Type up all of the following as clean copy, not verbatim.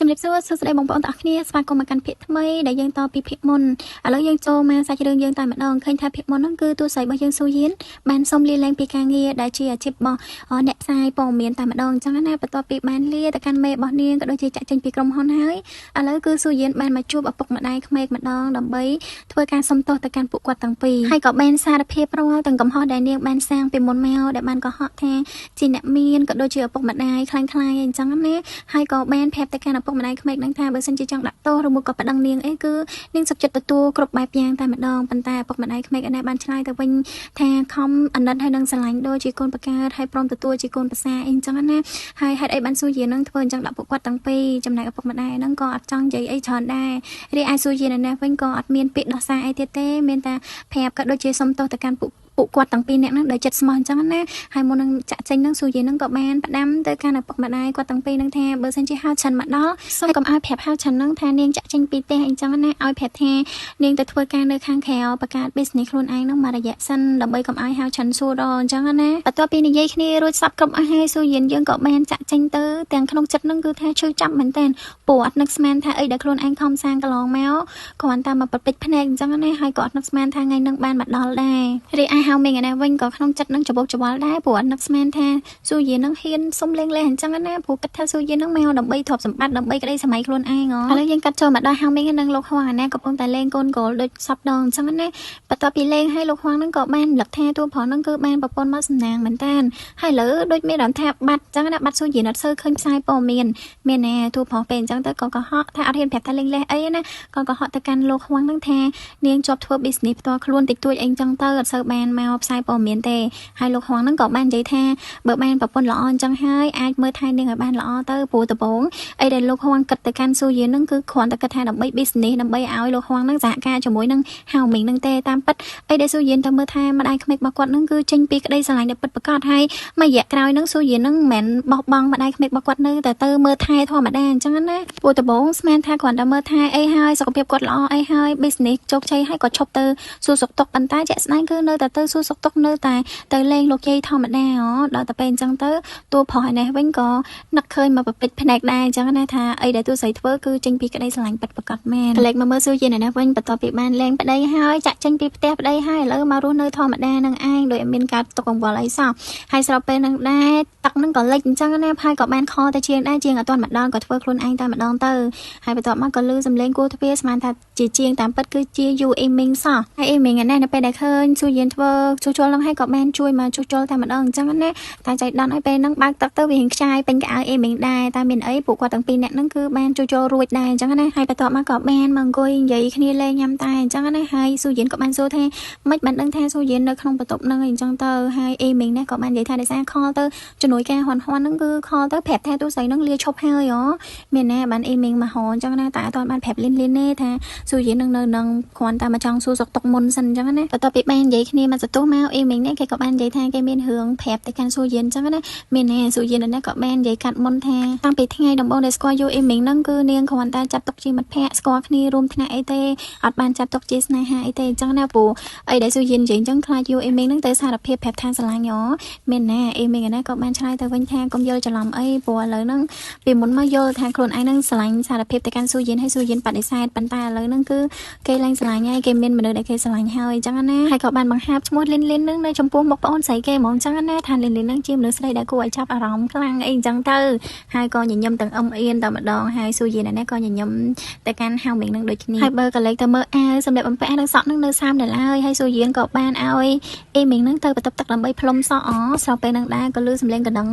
ជំរាបសួរសួស្តីបងប្អូនទាំងអស់គ្នាស្វាគមន៍មកកាន់ភាគថ្មីដែលយើងតពីភាគមុនឥឡូវយើងចូលមកសាច់រឿងយើងតែម្ដងឃើញថាភាគមុនហ្នឹងគឺតួស្រីរបស់យើងស៊ូយៀនបានសុំលាលែងពីការងារដែលជាអាជីពរបស់អ្នកផ្សាយព័ត៌មានតែម្ដងអញ្ចឹងណាបន្ទាប់ពីបានលាទៅកាន់មេរបស់នាងក៏ដូចជាចាក់ចេញពីក្រុមហ៊ុនហើយឥឡូវគឺស៊ូយៀនបានមកជួបឪពុកម្ដាយក្មេកម្ដងដើម្បីធ្វើការសុំទោសទៅកាន់ពួកគាត់ទាំងពីរហើយក៏បានសារភាពរាល់ទាំងកំហុសដែលនាងបានសាងពីមុនមកដែលបានកុហកថាជាអ្នកមានក៏ដូចជាឪពុកម្ដាយខ្លាំងៗអីអញ្ចឹងណា ហើយក៏បានប្រាប់ទៅកាន់ឪពុកម្ដាយក្មេកហ្នឹងថាបើសិនជាចង់ដាក់ទោសឬមួយក៏ប្តឹងនាងអីគឺនាងសុខចិត្តទទួលគ្រប់បែបយ៉ាងតែម្ដងប៉ុន្តែឪពុកម្ដាយក្មេកឯនេះបានឆ្លើយទៅវិញថាខំអាណិតហើយនឹងស្រឡាញ់ដូចជាកូនបង្កើតហើយព្រមទទួលជាកូនប្រសាអីអញ្ចឹងណាហើយហេតុអីបានស៊ូយានឹងធ្វើអញ្ចឹងដាក់ពួកគាត់ទាំងពីរចំណែកឪពុកម្ដាយហ្នឹងក៏អត់ចង់និយាយអីច្រើនដែររីឯស៊ូយានៅនេះវិញក៏អត់មានពាក្យដោះសារអីទៀតទេមានតែប្រាប់ក៏ដូចជាសុំទោសទៅកាន់ពួកគាត់ទាំងពីរនាក់ហ្នឹងដោយចិត្តស្មោះអញ្ចឹងណា ហើយមុននឹងចាក់ចេញនឹងស៊ូយីនឹងក៏បានផ្ដាំទៅកាន់ឪពុកម្ដាយគាត់ទាំងពីរនឹងថាបើសិនជាហៅឆិនមកដល់សូមកុំឲ្យប្រាប់ហៅឆិននឹងថានាងចាក់ចេញពីផ្ទះអញ្ចឹងណាឲ្យប្រាប់ថានាងទៅធ្វើការនៅខាងក្រៅបង្កើត business ខ្លួនឯងនឹងមួយរយៈសិនដើម្បីកុំឲ្យហៅឆិនសួរដល់អញ្ចឹងណាបន្ទាប់ពីនិយាយគ្នារួចសពគ្រប់អស់ហើយស៊ូយីយើងក៏បានចាក់ចេញទៅទាំងក្នុងចិត្តនឹងគឺថាឈឺចាប់មែនតើព្រោះអត់នឹកស្មានថាអីដែលខ្លួនឯងខំសាងកន្លងមកគ្រាន់តែមកប្រពេចភ្នែកអញ្ចឹងណាហើយក៏អត់នឹកស្មានថាថ្ងៃនឹងបានមកដល់ដែររីឯហៅមេងឯនេះវិញក៏ក្នុងចិត្តនឹងច្បោកច្បល់ដែរព្រោះអត់នឹកស្មានថាស៊ូយីនឹងហ៊ានសុំលេងលេះអញ្ចឹងណាព្រោះគិតថាស៊ូយីនឹងមកដើម្បីទ្រព្យសម្បត្តិដើម្បីក្តីសម័យខ្លួនឯងឥឡូវយើងកាត់ចូលមកដល់ហៅមេងនិងលោកហួងអាណាកំពុងតែលេងកូនគោលដូចសពដងអញ្ចឹងណាបន្ទាប់ពីលេងហើយលោកហួងនឹងក៏បានរំលឹកថាតួប្រុសនឹងគឺបានប្រពន្ធមកសំណាងមែនតានហើយលើដូចមានអារម្មណ៍ថាបាត់អញ្ចឹងណាបាត់ស៊ូយីអត់សូវឃើញផ្សាយព័ត៌មានមានណាតួប្រុសពេលអញ្ចឹងទៅក៏កុហកថាអត់ហ៊ានប្រាប់ថាលេងលេះអីណាក៏កុហកទៅកាន់លោកហួងនឹងថា នាងជាប់ធ្វើ business ផ្ទាល់ខ្លួនតិចតួចអីចឹងទៅអត់សូវបានមកផ្សាយព័ត៌មានទេហើយលោកហួងហ្នឹងក៏បាននិយាយថាបើបានប្រពន្ធល្អអញ្ចឹងហើយអាចមើលថែនាងឲ្យបានល្អទៅព្រោះដំបូងអីដែលលោកហួងគិតទៅកាន់ស៊ូយៀនហ្នឹងគឺគ្រាន់តែគិតថាដើម្បី business ដើម្បីឲ្យលោកហួងហ្នឹងសហការជាមួយនឹងហៅមីងហ្នឹងទេតាមពិតអីដែលស៊ូយៀនទៅមើលថែម្ដាយក្មេករបស់គាត់ហ្នឹងគឺចេញពីក្តីស្រឡាញ់ដែលពិតប្រាកដហើយមួយរយៈក្រោយហ្នឹងស៊ូយៀនហ្នឹងមិនមែនបោះបង់ម្ដាយក្មេករបស់គាត់នៅតែទៅមើលថែធម្មតាអញ្ចឹងណាព្រោះដំបូងស្មានថាគ្រាន់តែមើលថែអីហើយសុខភាពគាត់ល្អអីហើយ business ជោគជ័យហើយក៏ឈប់ទៅសួរសុខទុក្ខប៉ុន្តែជាក់ស្ដែងគឺនៅតែទៅសួរសុខទុក្ខនៅតែទៅលេងលោកយាយធម្មតាហ៎ដល់តែពេលអញ្ចឹងទៅតួប្រុសឯនេះវិញក៏នឹកឃើញមកប្រពេចភ្នែកដែរអញ្ចឹងណាថាអីដែលតួស្រីធ្វើគឺចេញពីក្តីស្រឡាញ់ពិតប្រាកដមែនកលេចមកមើលស៊ូយៀនឯនេះវិញបន្ទាប់ពីបានលេងប្តីហើយចាក់ចេញពីផ្ទះប្តីហើយឥឡូវមករស់នៅធម្មតានឹងឯងដោយអត់មានការទុកកង្វល់អីសោះហើយស្របពេលនឹងដែរទឹកនឹងក៏លិចអញ្ចឹងណាហើយក៏បានខលទៅជាងដែរជាងអត់ទាន់មកដល់ក៏ធ្វើខ្លួនឯងតែម្ដងទៅហើយបន្ទាប់មកក៏លឺសំឡេងគោះទ្វារស្មានថាជាជាងតាមពិតគឺជាយូអេមីងសោះហើយអេមីងឯនេះនៅពេលដែលឃើញស៊ូយៀនធ្វើជួសជុលនឹងហើយក៏បានជួយមកជួសជុលតែម្ដងអញ្ចឹងណាតែចៃដន្យឲ្យពេលហ្នឹងបើកទឹកទៅវារៀងខ្ចាយពេញកៅអៅអេមីងដែរតែមានអីពួកគាត់ទាំងពីរនាក់ហ្នឹងគឺបានជួសជុលរួចដែរអញ្ចឹងណាហើយបន្ទាប់មកក៏បានមកអង្គុយនិយាយគ្នាលេងញ៉ាំតែអញ្ចឹងណាហើយស៊ូយៀនក៏បានសួរថាមិនបានដឹងថាស៊ូយៀននៅក្នុងបន្ទប់ហ្នឹងអីអញ្ចឹងទៅហើយអេមីងនេះក៏បាននិយាយថាដោយសារ call ទៅជំនួយការហ៊ាន់ហ៊ាន់ហ្នឹងគឺ call ទៅប្រាប់ថាទូស្រីហ្នឹងលាឈប់ហើយហ៎មានណាបានអេមីងមកហអញ្ចឹងណាតែអត់ទាន់បានប្រាប់លីនលីនទេថាស៊ូយៀននឹងនៅនឹងគ្រាន់តែមកចង់សួរសុខទុក្ខមុនសិនអញ្ចឹងណាបន្ទាប់ពីបាននិយាយគ្នាមកសន្ទុះមកអេមីងនេះគេក៏បាននិយាយថាគេមានរឿងប្រាប់ទៅកាន់ស៊ូយៀនអញ្ចឹងណាមានណាស៊ូយៀននេះក៏បាននិយាយកាត់មុនថាតាំងពីថ្ងៃដំបូងដែលស្គាល់យូអេមីងហ្នឹងគឺនាងគ្រាន់តែចាត់ទុកជាមិត្តភ័ក្តិស្គាល់គ្នារួមថ្នាក់អីទេអត់បានចាត់ទុកជាស្នេហាអីទេអញ្ចឹងណាព្រោះអីដែលស៊ូយៀននិយាយអញ្ចឹងខ្លាចយូអេមីងហ្នឹងទៅសារភាពប្រាប់ថាស្រឡាញ់ហ៎មានណាអេមីងណាក៏បានឆ្លើយទៅវិញថាកុំយល់ច្រឡំអីព្រោះឥឡូវហ្នឹងពីមុនមកយល់ថាខ្លួនឯងហ្នឹងស្រឡាញ់សារភាពទៅកាន់ស៊ូយៀនហើយស៊ូយៀនបដិសេធប៉ុន្តែឥឡូវហ្នឹងគឺគេឡើងស្រឡាញ់ហើយគេមានមនុស្សដែលគេស្រឡាញ់ហើយអញ្ចឹងណាហើយក៏បានបង្ហាប់ឈ្មោះលីនលីនហ្នឹងនៅចំពោះមុខប្អូនស្រីគេហ្មងអញ្ចឹងណាថាលីនលីនហ្នឹងជាមនុស្សស្រីដែលគួរឲ្យចាប់អារម្មណ៍ខ្លាំងអីអញ្ចឹងទៅហើយក៏ញញឹមទាំងអឹមអៀនតែម្ដងហើយស៊ូយៀននេះក៏ញញឹមទៅកាន់ហៅមីងនឹងដូចគ្នាហើយបើក៏លេចទៅមើលអាវសម្រាប់បំពាក់នឹងសក់នឹងនៅសាមដុល្លារហើយស៊ូយៀនក៏បានឲ្យអេមីងនឹងទៅបន្ទប់ទឹកដើម្បីផ្លុំសក់អស្របពេលនឹងដែរក៏លឺសំឡេងកណ្ដឹ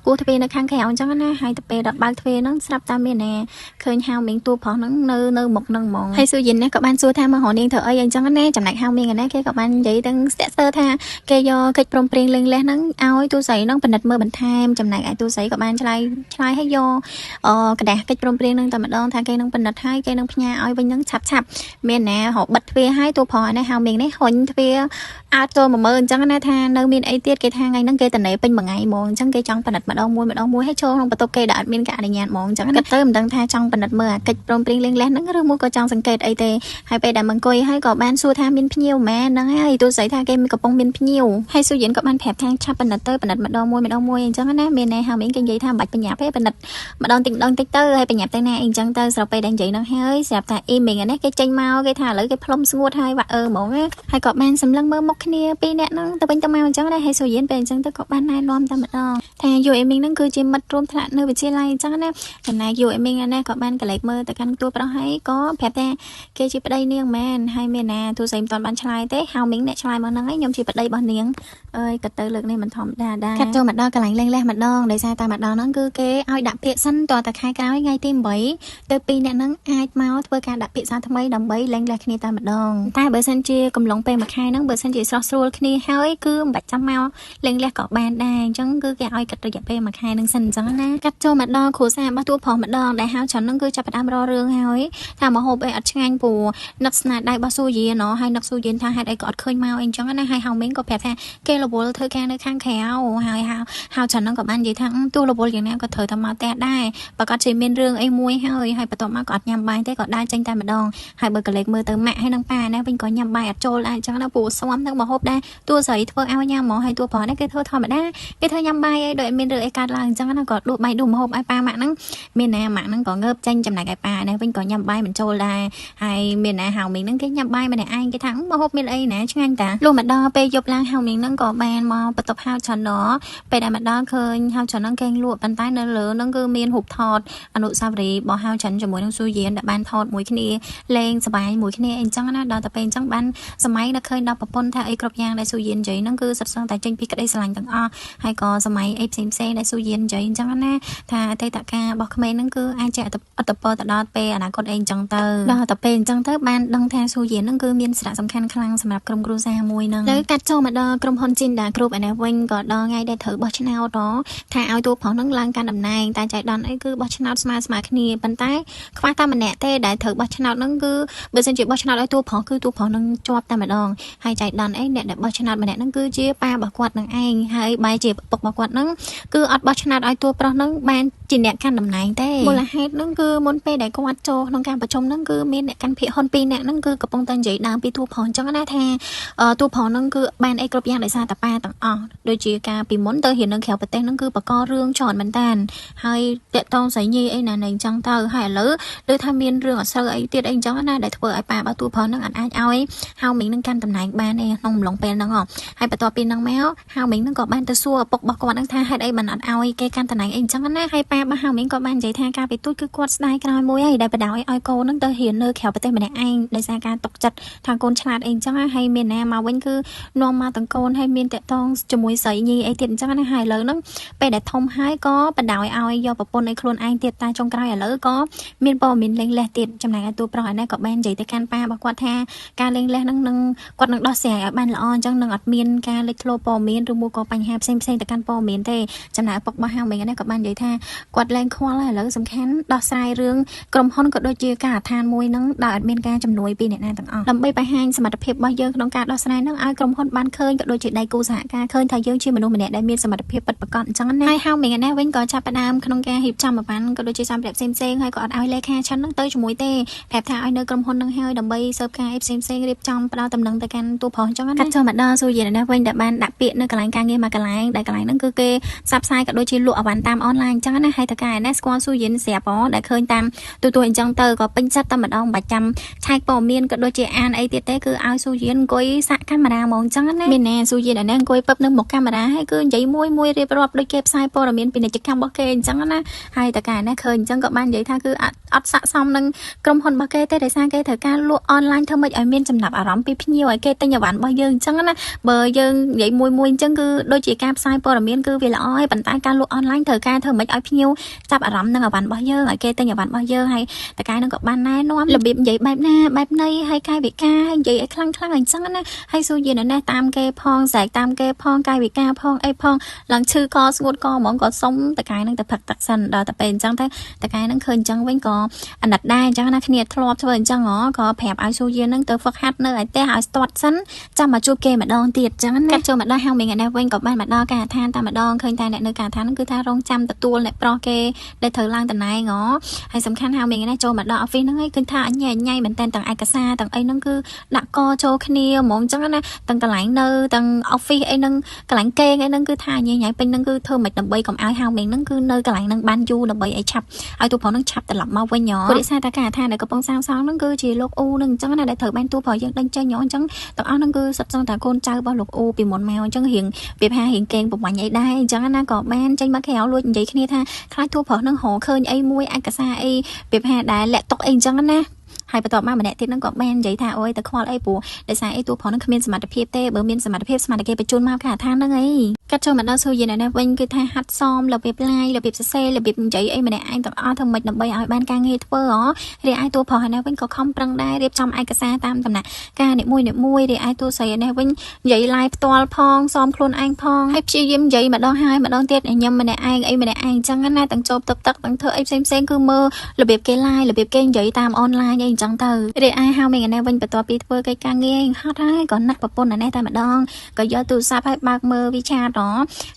ងគោះទ្វារនៅខាងក្រៅអញ្ចឹងណាហើយទៅពេលដល់បើកទ្វារហ្នឹងស្រាប់តែមានណាឃើញហៅមីងតួប្រុសហ្នឹងនៅមុខហ្នឹងហ្មងហើយស៊ូយៀននេះក៏បានសួរថាមករកនាងធ្វើអីអញ្ចឹងណាចំណែកហៅមីងនេះគេក៏បាននិយាយទាំងស្ទាក់ស្ទើរថាគេយកកិច្ចព្រមព្រៀងលេងលេះហ្នឹងឲ្យទូស្រីហ្នឹងពិនិត្យមើលបន្ថែមចំណែកឯទូស្រីក៏បានឆ្លើយឆ្លើយឲ្យយកអក្តាស់កិច្ចព្រមព្រៀងហ្នឹងតែម្ដងថាគេនឹងពិនិត្យហើយគេនឹងផ្ញើឲ្យវិញហ្នឹងឆាប់ឆាប់មានណារកបិទទ្វារហើយតួប្រុសនេះហៅមីងនេះរុញទ្វារអើតចូលមកមើលអញ្ចឹងណាថានៅមានអីទៀតគេថាថ្ងៃហ្នឹងគេតនេពេញមួយថ្ងៃហ្មងអញ្ចឹងគេចង់ពិនិត្យម្ដងមួយម្ដងមួយហើយចូលក្នុងបន្ទប់គេដែលអត់មានការអនុញ្ញាតហ្មងអញ្ចឹងណាទៅមិនដឹងថាចង់ពិនិត្យមើលអាកិច្ចព្រមព្រៀងលេងលេះហ្នឹងឬមួយក៏ចង់សង្កេតអីទេហើយពេលដែលមកអង្គុយហើយក៏បានសួរថាមានភ្ញៀវមែនហ្នឹងហើយទូស្រីថាគេ គេកំពុងមានភ្ញៀវហើយស៊ូយៀនក៏បានប្រាប់ថាឆាប់ពិនិត្យទៅពិនិត្យម្ដងមួយម្ដងមួយអញ្ចឹងណាមានណែហៅមីងគេនិយាយថាមិនបាច់បញ្ញាប់ទេពិនិត្យម្ដងតិចម្ដងតិចទៅហើយបញ្ញាប់ទៅណាអីអញ្ចឹងទៅស្របពេលដែលនិយាយហ្នឹងហើយស្រាប់តែអ៊ីមីងនេះគេចេញមកគេថាឥឡូវគេផ្លុំស្ងួតហើយវ៉ាអឺហ្មងណាហើយក៏បានសម្លឹងមើលមុខគ្នាពីរនាក់ហ្នឹងទៅវិញទៅមកអញ្ចឹងដែរហើយស៊ូយៀនពេលអញ្ចឹងទៅក៏បានណែនាំតែម្ដងថាយូអ៊ីមីងហ្នឹងគឺជាមិត្តរួមថ្នាក់នៅវិទ្យាល័យអញ្ចឹងណាចំណែកយូអ៊ីមីងនេះក៏បានកលេចមើលទៅកាន់តួប្រុសហើយក៏ប្រាប់ថាគេជាប្តីនាងមែនហើយមានណាទូស្រីមិនទាន់បានឆ្លើយទេហៅមីងអ្នកឆ្លើយមកហ្នឹងហើយខ្ញុំជាប្តីរបស់នាងអើយក៏ទៅលើកនេះមិនធម្មតាដែរកាត់ចូលមកដល់កន្លែងលេងលះម្ដងដោយសារតែម្ដងហ្នឹងគឺគេឲ្យដាក់ពាក្យសិនតតែខែក្រោយថ្ងៃទី8ទៅពីរអ្នកហ្នឹងអាចមកធ្វើការដាក់ពាក្យសារថ្មីដើម្បីលែងលះគ្នាតែម្ដងតែបើសិនជាកំឡុងពេលមួយខែហ្នឹងបើសិនជាស្រស់ស្រួលគ្នាហើយគឺមិនបាច់ចាំមកលែងលះក៏បានដែរអញ្ចឹងគឺគេឲ្យកាត់រយៈពេលមួយខែហ្នឹងសិនអញ្ចឹងណាកាត់ចូលមកដល់គ្រួសាររបស់តួប្រុសម្ដងដែលហៅច្រើនហ្នឹងគឺចាប់ផ្ដើមរករឿងហើយថាមកហូបអីអត់ឆ្ងាញ់ព្រោះនឹកស្នាដៃរបស់ស៊ូយៀនហើយនឹកស៊ូយៀនថាហេតុអីក៏អត់ឃើញមកអីអញ្ចឹងណាហើយហៅមីងក៏ប្រាប់ថាគេរវល់ធ្វើការនៅខាងក្រៅហើយហៅហៅច្រើនហ្នឹងក៏បាននិយាយថាទោះរវល់យ៉ាងណាក៏ត្រូវតែមកផ្ទះដែរប្រកាសជាមានរឿងអីមួយហើយហើយបន្ទាប់មកក៏អត់ញ៉ាំបាយទេក៏ដើរចេញតែម្ដងហើយបើកលេចមើលទៅម៉ាក់ហើយនឹងប៉ាណាវិញក៏ញ៉ាំបាយអត់ចូលដែរអញ្ចឹងណាព្រោះស្មនឹងមកហូបដែរតួស្រីធ្វើឲ្យញ៉ាំហ្មងហើយតួប្រុសនេះគេធ្វើធម្មតាគេធ្វើញ៉ាំបាយអីដោយមានរឿងអីកើតឡើងអញ្ចឹងណាក៏ដួសបាយដួសម្ហូបឲ្យប៉ាម៉ាក់ហ្នឹងមានណាម៉ាក់ហ្នឹងក៏ងើបចេញចំណែកឲ្យប៉ានេះវិញក៏ញ៉ាំបាយមិនចូលដែរហើយមានណាហៅមីងហ្នឹងគេញ៉ាំបាយម្នាក់ឯងគេថាមកហូបមានអីណាឆ្ងាញ់តាលុះមកដល់ពេលយប់ឡើងហៅមីងហ្នឹងក៏បានមកបន្ទប់ហៅឆណពេលដែលមកដល់ឃើញហៅឆណហ្នឹងគេងលក់ប៉ុន្តែនៅលើហ្នឹងគឺមានរូបថតអនុស្សាវរីយ៍របស់ហៅឆាន់ជាមួយនឹងស៊ូយៀនដែលបានថតមួយគ្នាលេងសប្បាយមួយគ្នាអីចឹងណាដល់តែពេលអញ្ចឹងបានសម័យនឹកឃើញដល់ប្រពន្ធថាអីគ្រប់យ៉ាងដែលស៊ូយៀននិយាយហ្នឹងគឺសិតសឹងតែចេញពីក្តីស្រឡាញ់ទាំងអស់ហើយក៏សម័យអីផ្សេងផ្សេងដែលស៊ូយៀននិយាយអញ្ចឹងណាថាអតីតកាលរបស់ក្មេងហ្នឹងគឺអាចជាឥទ្ធិពលទៅដល់ពេលអនាគតអីអញ្ចឹងទៅដល់តែពេលអញ្ចឹងទៅបានដឹងថាស៊ូយៀនហ្នឹងគឺមានសារៈសំខាន់ខ្លាំងសម្រាប់ក្រុមគ្រួសារមួយហ្នឹងទៅកាត់ចូលមកដល់ក្រុមហ៊ុនជីនដាគ្រប់ឯនេះវិញក៏ដល់ថ្ងៃដែលត្រូវបោះឆ្នោតថាឲ្យតួប្រុសហ្នឹងឡើងកាន់តំណែងតែចៃដន្យអីគឺបោះឆ្នោតស្មើស្មើគ្នាប៉ុន្តែខ្វះតែម្នាក់ទេដែលត្រូវបោះឆ្នោតហ្នឹងគឺបើសិនជាបោះឆ្នោតឲ្យតួប្រុសគឺតួប្រុសហ្នឹងជាប់តែម្ដងហើយចៃដន្យអីអ្នកដែលបោះឆ្នោតម្នាក់ហ្នឹងគឺជាប៉ារបស់គាត់នឹងឯងហើយបែរជាឪពុករបស់គាត់ហ្នឹងគឺអត់បោះឆ្នោតឲ្យតួប្រុសហ្នឹងបានជាអ្នកកាន់តំណែងទេមូលហេតុហ្នឹងគឺមុនពេលដែលគាត់ចូលក្នុងការប្រជុំហ្នឹងគឺមានអ្នកកាន់ភាគហ៊ុន2នាក់ហ្នឹងគឺកំពុងតែនិយាយដើមពីតួប្រុសអញ្ចឹងណាថាតួប្រុសហ្នឹងគឺបានអីគ្រប់យ៉ាងដោយសារតែប៉ាទាំងអស់ដូចជាការពីមុនទៅរៀននៅក្រៅប្រទេសហ្នឹងគឺបករឿងច្រើនមែនតានហើយតាក់តងស្រីញីអីណានៃអញ្ចឹងទៅហើយឥឡូវដូចថាមានរឿងអស្រូវអីទៀតអីអញ្ចឹងណាដែលធ្វើឲ្យប៉ារបស់តួប្រុសហ្នឹងអាចឲ្យហៅមីងនឹងកាន់តំណែងបានឯក្នុងអំឡុងពេលហ្នឹងហើយបន្ទាប់ពីហ្នឹងមកហៅមីងហ្នឹងក៏បានទៅសួរឪពុករបស់គាត់ហ្នឹងថាហេតុអីបានអត់ឲ្យគេកាន់តំណែងអីអញ្ចឹងណាហើយប៉ារបស់ហៅមីងក៏បាននិយាយថាកាលពីទូចគឺគាត់ស្ដាយក្រោយមួយហើយដែលបដ ாய் ឲ្យកូនហ្នឹងទៅរៀននៅក្រៅប្រទេសម្នាក់ឯងដោយសារការຕົកចិត្តថាកូនឆ្លាតអីអញ្ចឹងហើយមានណាមកវិញគឺនាំមកទាំងកូនហើយមានតាក់តងជាមួយស្រីញីអីទៀតអញ្ចឹងណាហើយឥឡូវហ្នឹងពេលដែលធំហើយក៏បដ ாய் ឲ្យយកប្រពន្ធឲ្យខ្លួនឯងទៀតតែចុងក្រោយឥឡូវក៏មានព័ត៌មានលេងលេះទៀតចំណែកឯតួប្រុសឯនេះក៏បាននិយាយទៅកាន់ប៉ារបស់គាត់ថាការលេងលេះហ្នឹងនឹងគាត់នឹងដោះស្រាយឲ្យបានល្អអញ្ចឹងនឹងអត់មានការលេចធ្លោព័ត៌មានឬមួយក៏បញ្ហាផ្សេងផ្សេងទៅកាន់ព័ត៌មានទេចំណែកឪពុករបស់ហៅមីងនេះក៏បាននិយាយថាគាត់លែងខ្វល់ហើយឥឡូវសំខាន់ដោះស្រាយរឿងក្រុមហ៊ុនក៏ដូចជាការដ្ឋានមួយហ្នឹងដោយអត់មានការជំនួយពីអ្នកណាទាំងអស់ដើម្បីបង្ហាញសមត្ថភាពរបស់យើងក្នុងការដោះស្រាយហ្នឹងឲ្យក្រុមហ៊ុនបានឃើញក៏ដូចជាដៃគូសហការឃើញថាយើងជាមនុស្សម្នាក់ដែលមានសមត្ថភាពពិតប្រាកដអញ្ចឹងណាហើយហៅមីងនេះវិញក៏ចាប់ផ្ដើមក្នុងការរៀបចំអវ៉ាន់ក៏ដូចជាសម្ភារៈផ្សេងៗហើយក៏អត់ឲ្យលេខាឆិនហ្នឹងទៅជាមួយទេប្រាប់ថាឲ្យនៅក្រុមហ៊ុនហ្នឹងហើយដើម្បីស៊ើបការអីផ្សេងៗរៀបចំផ្ដល់តំណែងទៅកាន់តួប្រុសអញ្ចឹងណាកាត់ចូលមកដល់ស៊ូយីនេះវិញដែលបានដាក់ពាក្យនៅកន្លែងការងារមួយកន្លែងដែលកន្លែងហ្នឹងគឺគេផ្សព្វផ្សាយក៏ដូចជាលក់អវ៉ាន់តាមអនឡាញអញ្ចឹងណាហើយតកែណាស្គាល់ស៊ូយិនស្រាប់ហ៎ដែលឃើញតាមទូទួអញ្ចឹងទៅក៏ពេញចិត្តតែម្ដងមិនបាច់ចាំឆែកព័ត៌មានក៏ដូចជាអានអីទៀតទេគឺឲ្យស៊ូយិនអង្គុយសាក់កាមេរ៉ាហ្មងអញ្ចឹងណាមានណាស៊ូយិនអានេះអង្គុយពឹបនៅមុខកាមេរ៉ាហើយគឺនិយាយមួយមួយរៀបរាប់ដូចគេផ្សាយព័ត៌មានពាណិជ្ជកម្មរបស់គេអញ្ចឹងណាហើយតកែណាឃើញអញ្ចឹងក៏បាននិយាយថាគឺអត់ស័កសមនឹងក្រុមហ៊ុនរបស់គេទេដោយសារគេត្រូវការលក់អនឡាញធ្វើម៉េចឲ្យមានចំណាប់អារម្មណ៍ពីភ្ញៀវឲ្យគេទិញអវ៉ាន់របស់យើងអញ្ចឹងណាបើយើងនិយាយមួយមួយអញ្ចឹងគឺដូចជាការផ្សាយព័ត៌មានគឺវាល្អហើយប៉ុន្តែការលក់អនឡាញត្រូវការធ្វើម៉េចឲ្យភ្ញៀវចាប់អារម្មណ៍នឹងអវ៉ាន់របស់យើងឲ្យគេទិញអវ៉ាន់របស់យើងហើយតកែនឹងក៏បានណែនាំរបៀបនិយាយបែបណាបែបណីហើយកាយវិការហើយនិយាយឲ្យខ្លាំងខ្លាំងអញ្ចឹងណាហើយស៊ូយីននេះតាមគេផងស្រែកតាមគេផងកាយវិការផងអីផងឡើងឈឺកស្ងួតកហ្មងក៏សុំតកែនឹងទៅផឹកទឹកសិនដល់តែពេលអញ្ចឹងទៅតកែនឹងឃើញអញ្ចឹងវិញក៏អាណិតដែរអញ្ចឹងណាគ្នាធ្លាប់ធ្វើអញ្ចឹងហ៎ក៏ប្រាប់ឲ្យស៊ូយៀននឹងទៅហ្វឹកហាត់នៅឯផ្ទះឲ្យស្ទាត់សិនចាំមកជួបគេម្ដងទៀតអញ្ចឹងណាកាត់ចូលមកដល់ហៅមីងឯនេះវិញក៏បានមកដល់ការដ្ឋានតែម្ដងឃើញតែអ្នកនៅការដ្ឋានហ្នឹងគឺថារងចាំទទួលអ្នកប្រុសគេដែលត្រូវឡើងតំណែងហ៎ហើយសំខាន់ហៅមីងឯនេះចូលមកដល់ office ហ្នឹងឯងឃើញថាអញញ៉ៃមែនតើទាំងឯកសារទាំងអីហ្នឹងគឺដាក់កចូលគ្នាហ្មងអញ្ចឹងណា ទាំងកន្លែងនៅទាំង office អីហ្នឹងកន្លែងគេងអីហ្នឹងគឺថាញ៉ៃញ៉ៃពេញហ្នឹងគឺធ្វើមិនដើម្បីកុំឲ្យហៅមេងហ្នឹងគឺនៅកន្លែងហ្នឹងបានយូរដើម្បីឲ្យឆាប់ឲ្យតួប្រុសហ្នឹងឆាប់ត្រឡប់មកវិញហ៎ព្រោះដោយសារតែការដ្ឋានដែលកំពុងសាងសង់ហ្នឹងគឺជាលោកអ៊ូហ្នឹងអញ្ចឹងណាដែលត្រូវបានតួប្រុសយើងដេញចេញហ៎អញ្ចឹងទាំងអស់ហ្នឹងគឺសិតសឹងតែកូនចៅរបស់លោកអ៊ូពីមុនមកអញ្ចឹងរៀងពីថារៀងកេងប្រវាញ់អីដែរអញ្ចឹងណាក៏បានចេញមកក្រៅលួចនិយាយគ្នាថាខ្លាចតួប្រុសហ្នឹងរកឃើញអីមួយឯកសារអីពីថាដែលលាក់ទុកអីអញ្ចឹងណាហើយបន្ទាប់មកម្នាក់ទៀតហ្នឹងក៏បាននិយាយថាអូយតែខ្វល់អីព្រោះដោយសារអីតួប្រុសហ្នឹងគ្មានសមត្ថភាពទេបើមានសមត្ថភាពស្មានតែគេបញ្ជូនមកការដ្ឋានហ្នឹងអីកាត់ចូលមកដល់ស៊ូយិនឯនេះវិញគឺថាហាត់សមរបៀប live របៀបសរសេររបៀបនិយាយអីម្នាក់ឯងទាំងអស់ធ្វើម៉េចដើម្បីឲ្យបានការងារធ្វើហ៎រីឯតួប្រុសឯនេះវិញក៏ខំប្រឹងដែររៀបចំឯកសារតាមដំណាក់កាលនីមួយនីមួយរីឯតួស្រីឯនេះវិញនិយាយ live ផ្ទាល់ផងសមខ្លួនឯងផងហើយព្យាយាមនិយាយម្ដងហើយម្ដងទៀតញញឹមម្នាក់ឯងអីម្នាក់ឯងអញ្ចឹងណាទាំងចូលទឹកទឹកទាំងធ្វើអីផ្សេងផ្សេងគឺមើលរបៀបគេ live របៀបគេនិយាយតាមអនឡាញអីអញ្ចឹងទៅរីឯហៅមីងឯនេះវិញបន្ទាប់ពីធ្វើកិច្ចការងារហត់ហើយក៏នឹកប្រពន្ធឯនេះតែម្ដងក៏យកទូរស័ព្ទឲ្យបើកមើល WeChat ហ៎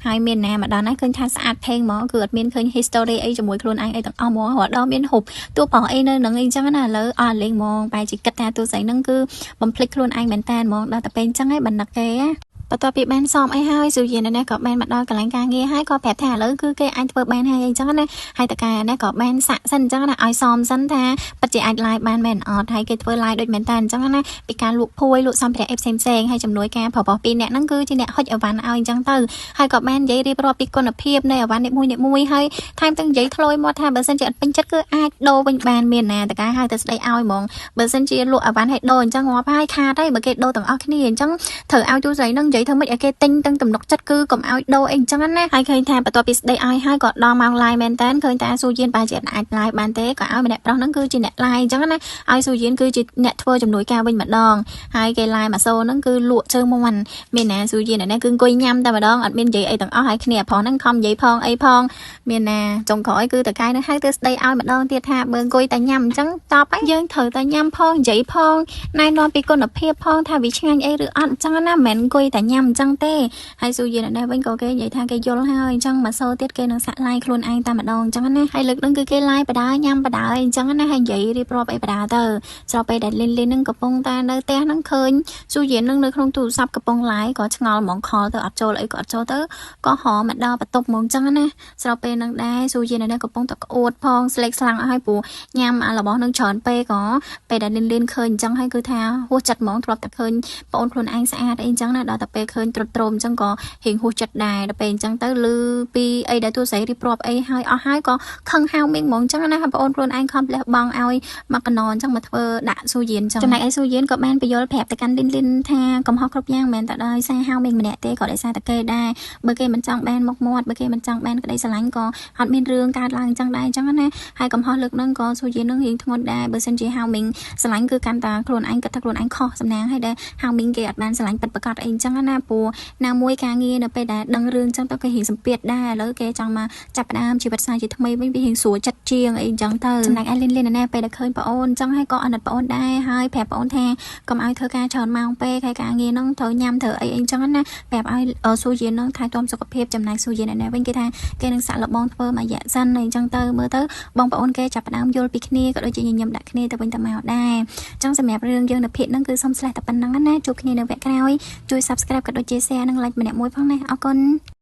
ហើយមានណាម្ដងណាឃើញថាស្អាតថេងហ្មងគឺអត់មានឃើញ history អីជាមួយខ្លួនឯងអីទាំងអស់ហ្មងរហូតដល់មានរូបតួប្រុសអីនៅនឹងអីចឹងណាឥឡូវអស់លេងហ្មងបែរជាគិតថាតួស្រីហ្នឹងគឺបំភ្លេចខ្លួនឯងមែនតើហ្មងដល់តែពេលអញ្ចឹងឯងបណ្ដឹកគេណាបន្ទាប់ពីបានសមអីហើយស៊ូយៀននេះក៏បានមកដល់កន្លែងការងារហើយក៏ប្រាប់ថាឥឡូវគឺគេអាចធ្វើបានហើយអញ្ចឹងណាហើយតកានេះក៏បានសាក់សិនអញ្ចឹងណាឲ្យសមសិនថាពិតជាអាច live បានមែនអត់ហើយគេធ្វើ live ដូចមែនតើអញ្ចឹងណាពីការលក់ភួយលក់សម្ភារៈអីផ្សេងផ្សេងហើយជំនួយការប្រុសពីរអ្នកហ្នឹងគឺជាអ្នកហុចអវ៉ាន់ឲ្យអញ្ចឹងទៅហើយក៏បាននិយាយរៀបរាប់ពីគុណភាពនៃអវ៉ាន់នីមួយៗហើយថែមទាំងនិយាយធ្លោយមាត់ថាបើសិនជាអត់ពេញចិត្តគឺអាចដូរវិញបានមានណាតកាហៅទៅស្ដីឲ្យហ្មងបើសិនជាលក់អវ៉ាន់ឲ្យដូរអញ្ចឹងងាប់ហើយខាតហើយបើគេដូរទាំងអស់គ្នាអញ្ចឹងត្រូវឲ្យទូស្រីនឹងនិយាយធ្វើម៉េចឲ្យគេទិញទាំងទំនុកចិត្តគឺកុំឲ្យដូរអីអញ្ចឹងណាហើយឃើញថាបន្ទាប់ពីស្ដីឲ្យហើយក៏ដល់ម៉ោង live មែនតើឃើញថាស៊ូយៀនបែរជាអាច live បានទេក៏ឲ្យម្នាក់ប្រុសហ្នឹងគឺជាអ្នក live អញ្ចឹងណាឲ្យស៊ូយៀនគឺជាអ្នកធ្វើជំនួយការវិញម្ដងហើយគេ live ម៉ាសូហ្នឹងគឺលក់ជើងមាន់មានណាស៊ូយៀននេះគឺអង្គុយញ៉ាំតែម្ដងអត់មាននិយាយអីទាំងអស់ហើយគ្នាប្រុសហ្នឹងខំនិយាយផងអីផងមានណាចុងក្រោយគឺតកែនឹងហៅទៅស្ដីឲ្យម្ដងទៀតថាបើអង្គុយតែញ៉ាំអញ្ចឹងតបហើយយើងត្រូវតែញ៉ាំផងនិយាយផងណែនាំពីគុណភាពផងថាវាឆ្ងាញ់អីឬអត់អញ្ចឹងណាមិនមែនអង្គុយតែញ៉ាំអញ្ចឹងទេហើយស៊ូយៀននេះវិញក៏គេនិយាយថាគេយល់ហើយអញ្ចឹងមកសូទៀតគេនឹងសាក់ live ខ្លួនឯងតែម្ដងអញ្ចឹងណាហើយលើកហ្នឹងគឺគេ live បដាញ៉ាំបដាអីអញ្ចឹងណាហើយនិយាយរៀបរាប់អីបដាទៅស្របពេលដែលលីនលីនហ្នឹងកំពុងតែនៅផ្ទះហ្នឹងឃើញស៊ូយៀនហ្នឹងនៅក្នុងទូរស័ព្ទកំពុង live ក៏ឆ្ងល់ហ្មង call ទៅអត់ចូលអីក៏អត់ចូលទៅក៏ហមមកដល់បន្ទប់ហ្មងអញ្ចឹងណាស្របពេលហ្នឹងដែរស៊ូយៀននេះកំពុងតែក្អួតផងស្លេកស្លាំងអស់ហើយព្រោះញ៉ាំអារបស់នឹងច្រើនពេកក៏ពេលដែលលីនលីនឃើញអញ្ចឹងហើយគឺថាហួសចិត្តហ្មងធ្លាប់តែឃើញប្អូនខ្លួនឯងស្អាតអីអញ្ចឹងណាដល់តែពេលឃើញត្រុតត្រោមអញ្ចឹងក៏រៀងហួសចិត្តដែរដល់ពេលអញ្ចឹងទៅឮពីអីដែលទូស្រីរៀបរាប់អីហើយអស់ហើយក៏ខឹងហៅមីងហ្មងអញ្ចឹងណាប្អូនខ្លួនឯងខំលះបង់ឲ្យមកកណអញ្ចឹងមកធ្វើដាក់ស៊ូយៀនអញ្ចឹងចំណែកឯស៊ូយៀនក៏បានបញ្យល់ប្រាប់ទៅកាន់លីនលីនថាកំហុសគ្រប់យ៉ាងមិនមែនតែដោយសារហៅមីងម្នាក់ទេក៏ដោយសារតែគេដែរបើគេមិនចង់បានមុខមាត់បើគេមិនចង់បានក្តីស្រឡាញ់ក៏អត់មានរឿងកើតឡើងអញ្ចឹងដែរអញ្ចឹងណាហើយកំហុសលើកហ្នឹងក៏ស៊ូយៀននឹងរៀងធ្ងន់ដែរបើសិនជាហៅមីងស្រឡាញ់គឺកាន់តែខ្លួនឯងគិតថាខ្លួនឯងខុសសំណាងហើយដែលហៅមីងគេអត់បានស្រឡាញ់ពិតប្រាកដអីអញ្ចឹងណាព្រោះណាមួយការងារនៅពេលដែលដឹងរឿងអញ្ចឹងទៅគេរៀងសម្ពាធដែរឥឡូវគេចង់មកចាប់ផ្ដើមជីវិតសាជាថ្មីវិញវារៀងស្រួលចិត្តជាងអីអញ្ចឹងទៅចំណែកឯលីនលីនណាពេលដែលឃើញប្អូនអញ្ចឹងហើយក៏អាណិតប្អូនដែរហើយប្រាប់ប្អូនថាកុំឲ្យធ្វើការច្រើនម៉ោងពេកហើយការងារហ្នឹងត្រូវញ៉ាំត្រូវអីអីអញ្ចឹងណាប្រាប់ឲ្យស៊ូយៀនហ្នឹងថែទាំសុខភាពចំណែកស៊ូយៀនឯនេះវិញគេថាគេនឹងសាក់លបងធ្វើមួយរយៈសិនអីអញ្ចឹងទៅមើលទៅបងប្អូនគេចាប់ផ្ដើមយល់ពីគ្នាក៏ដូចជាញញឹមដាក់គ្នាទៅវិញទៅមកដែរអញ្ចឹងសម្រាប់រឿងយើងនៅភាគហ្នឹងគឺសូម slash តែប៉ុណ្្នឹងណាជួបគ្នានៅវគ្គក្រោយជួយ Subscribe ក៏ដូចជា Share និង Like ម្នាក់មួយផងណាអរគុណ។